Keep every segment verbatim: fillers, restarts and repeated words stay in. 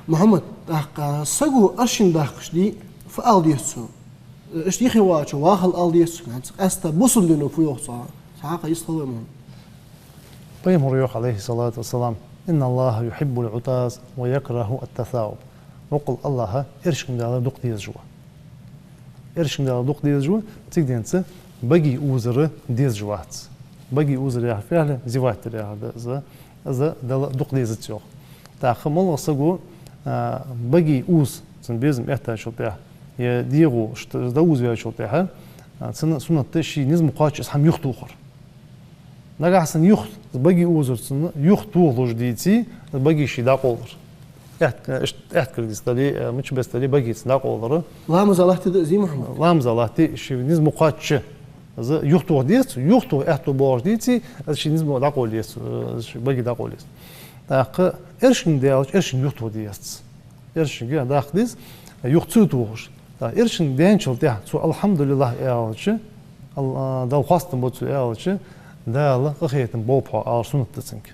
Мухьаммад, тӀаккха саго аршин даккхаш дий, фу ала деза цо? Иштта юхе вагӀачо вахал ала деза цо, хӀанз къаьстта бусалба дино фу йоах цо? Цхьаккха йистхила, Мухьаммад. Пайхамара йоах, Ӏалайхи ссалату вассалам: «إن الله يحب العطاس ويكره التثاؤب». Боккъала АллахӀа эршинг далар дукха дезаш ва. Эршинг далар дукха дезаш ва, цига денз баге узар дезаш вац. Баге узар яхар фу яхилга, зевать дар яхар да из, из Дала дукха дезац йоах. ТӀаккха моллагӀа саго, а, баге уз, цун безам эттачул тӀехьа, е дегӀо ш-, дӀаузаваьчул тӀехьа, а, цун суннат да ший низ ма кхоаччача из хӀама юхатохар. Нагахьа санна юха, баге узар цун юхатохалуш деце, баге ший дӀакъовлар. Аьтк-, ишт-, аьтка кулгаца дале, э, мичча беса дале, баге цун дӀакъовлар. Ламаза латте да из, Мухьаммад? Ламаза латте, ший низ ма кхоаччача, из юхатоха деза, юхатоха аьттув боагӀаш деце, из ший низ ма дӀакъовла деза, э, ший баге дӀакъовла деза. ТӀаккха эршинг даьлча, эршинг юхатоха дезац. Эршинг даккха деза, юха ца тохаш. ТӀаккха эршинг даьнначул тӀехьа цо «АлхьамдулиллахӀ» аьлча, ал-, а, Далла хоастам ба цо аьлча, Дала къахетам болба хьох алар суннат да цунга.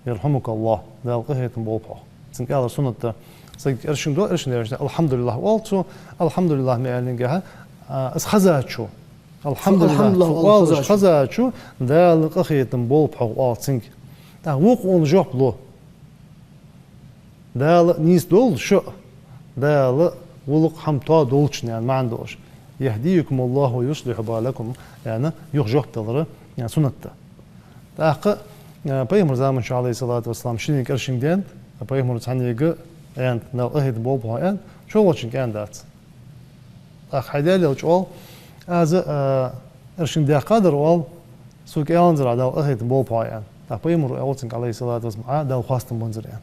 «يرحمك الله», Дала къахетам болба хьох. Цунга алар суннат да. Саг эршинг ду, эршинг даьнначул тӀехьа «АлхьамдулиллахӀ» оал цо, «АлхьамдулиллахӀ» ма аьллинге, а, из хезачо. «АлхьамдулиллахӀ» «АлхьамдулиллахӀ» цо оал оалаш хезачо. Хезачо, Дала къахетам болба хьох оал цунга. ТӀаккха вокхо жоп лу. Дала нийсдолда шо, Дала гӀулакх хӀама тоадолда шун, яха маӀан долаш. «يهديكم الله ويصلح بالكم», яха юха жоп далар, яха суннат да. ТӀаккха, э, Пайхамара заман чу, Ӏалайхи ссалату вассалам, шиннега эршинг даьннад, Пайхамара цхьаннега аьннад, Дала къахетам болба хьох аьннад, шоллагӀчунга аьннадац. ТӀаккха хьай Даьла элча оал, аз, э, эршинг даьккхадар, оал, сога аьннадацар, Дала къахетам болба хьох аьнна. ТӀаккха Пайхамара оал цунга, Ӏалайхи ссалату вассалам, Ӏа Далла хоастам банзар аьнна.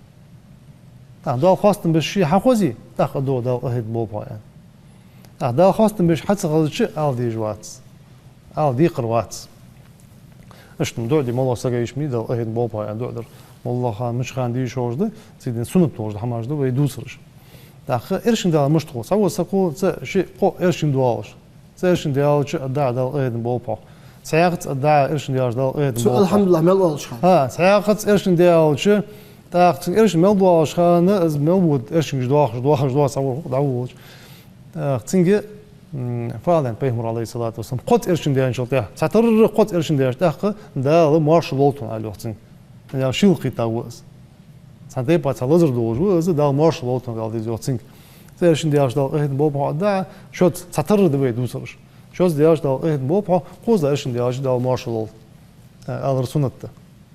ТӀаккха Далла хоастам беш ше хьахозе, тӀаккха а ду, Дала къахетам болба хьох аьнна. ТӀаккха Далла хоастам беш хьа ца хезача, ала дезаш вац. Ала декхар вац. Иштта дуӀа де моллагӀа сага йиш ма йий, Дала къахетам болба хьох аьнна дуӀа дар. МоллагӀа хана, мичча хана де йиш йолаш да, цига денз суннат долаш да хӀамаш да вай дувцараш. ТӀаккха эршинг далар мишта хул? Цхьавола саг хул, цхьа, шиъ, кхоъ эршинг доалаш. Цхьа эршинг даьлча, аргда Ӏа, Дала къахетам болба хьох. Цхьаькхаза, аргда Ӏа, эршинг даьлча, Дала къахетам болба хьох. Цо «АлхьамдулиллахӀ» мел оалаш хана. ХӀа, цхьаькхаза эршинг даьлча, тӀаккха цунга эршинг мел доалаш хана, из мел вода эршингаш доахаш, доахаш, доахаш, цхьавар хул дӀаволалуш. ТӀаккха цунга, м, фу аьннад Пайхамара, Ӏалайхи ссалату вассалам, кхозза эршинг даьнначул тӀехьа, цхьатарра кхозза эршинг даьнначул тӀехьа, Дала моаршал лолда хьона, ала йоах цунга. Дала шийла кхийтта ва из. Цхьан тайпара цхьа лазар долаш ва из, Дала моаршал лолда хьона, ала деза йоах цунга. Цхьа эршинг даьлча, Дала къахетам болба хьох, аргда Ӏа, шозза цхьатарра да вай дувцараш. Шозза даьлча, Дала къахетам болба хьох, кхозза эршинг даьлча, Дала моаршал лолда, э, алар суннат да.